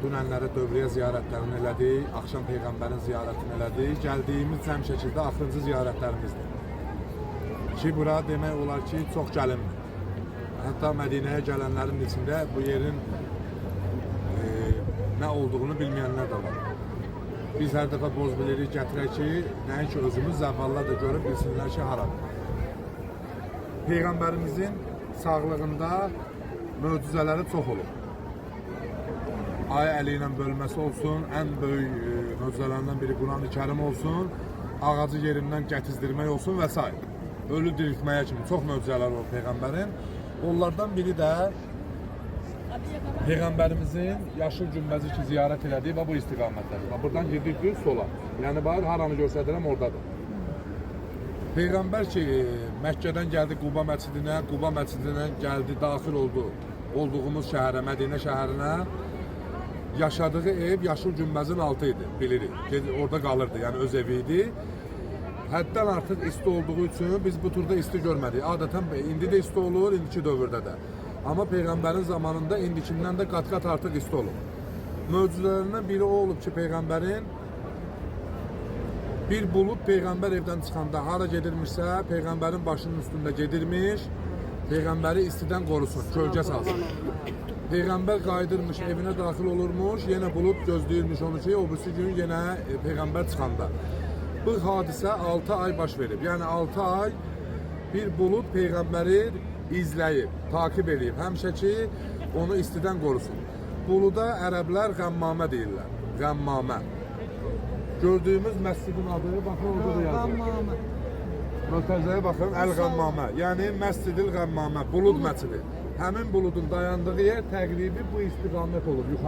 Dünənlərə dövrəyə ziyarətlərini elədik, axşam Peyğəmbərin ziyarətini elədik. Gəldiyimiz cəm şəkildə axırıncı ziyarətlərimizdir. Ki, bura demək olar ki, çox gəlinmir. Hətta Mədinəyə gələnlərin içində bu yerin nə olduğunu bilməyənlər də var. Biz hər dəfə boz bilirik, gətirək ki, nəinki özümüz, zəvvallar da görüb bilsinlər ki, haradır. Peyğəmbərimizin sağlığında möcüzələri çox olub. Ay əli ilə bölməsi olsun, ən böyük möcüzələrindən biri Quran-ı Kərim olsun, ağacı yerindən gətizdirmək olsun və s. Ölü diriltməyə kimi çox möcüzələr olub Peyğəmbərin. Onlardan biri də Peyğəmbərimizin yaşıl günbəzi ki ziyarət elədiyi və bu istiqamətdədir. Bax, buradan girdik düz sola. Yəni bax haranı göstərirəm oradadır. Peyğəmbər ki Məkkədən gəldi Quba məscidinə, Quba məscidindən gəldi, daxil oldu olduğumuz şəhərə, Mədinə şəhərinə. Yaşadığı ev yaşıl günbəzin altı idi, bilirik. Orada qalırdı, yəni öz evi idi. Həddən artıq isti olduğu üçün biz bu turda isti görmədik. Adətən indi də isti olur, indiki dövrdə də. Amma Peyğəmbərin zamanında indikindən də qat-qat artıq isti olub. Möcüzələrindən biri o olub ki, Peyğəmbərin bir bulud Peyğəmbər evdən çıxanda hara gedirmişsə, Peyğəmbərin başının üstündə gedirmiş, Peyğəmbəri istidən qorusun, kölgə salsın. Peyğəmbər qayıdırmış, evinə daxil olurmuş, yenə bulud gözləyirmiş onu ki, o birisi gün yenə Peyğəmbər çıxanda. Bu hadisə 6 ay baş verib. Yəni 6 ay bir bulud Peyğəmbəri izləyib, takib eləyib. Həmişə ki, onu istidən qorusun. Buluda ərəblər qəmmamə deyirlər. Qəmmamə. Gördüyümüz məscidin adı, baxın orada da yazılır. Qəmmamə. Mötərizəyə baxın, Əl-Qəmmamə, yəni Məscidil Qəmmamə, bulud məscidi. Həmin buludun dayandığı yer təqribi bu istiqamət olub yuxarı.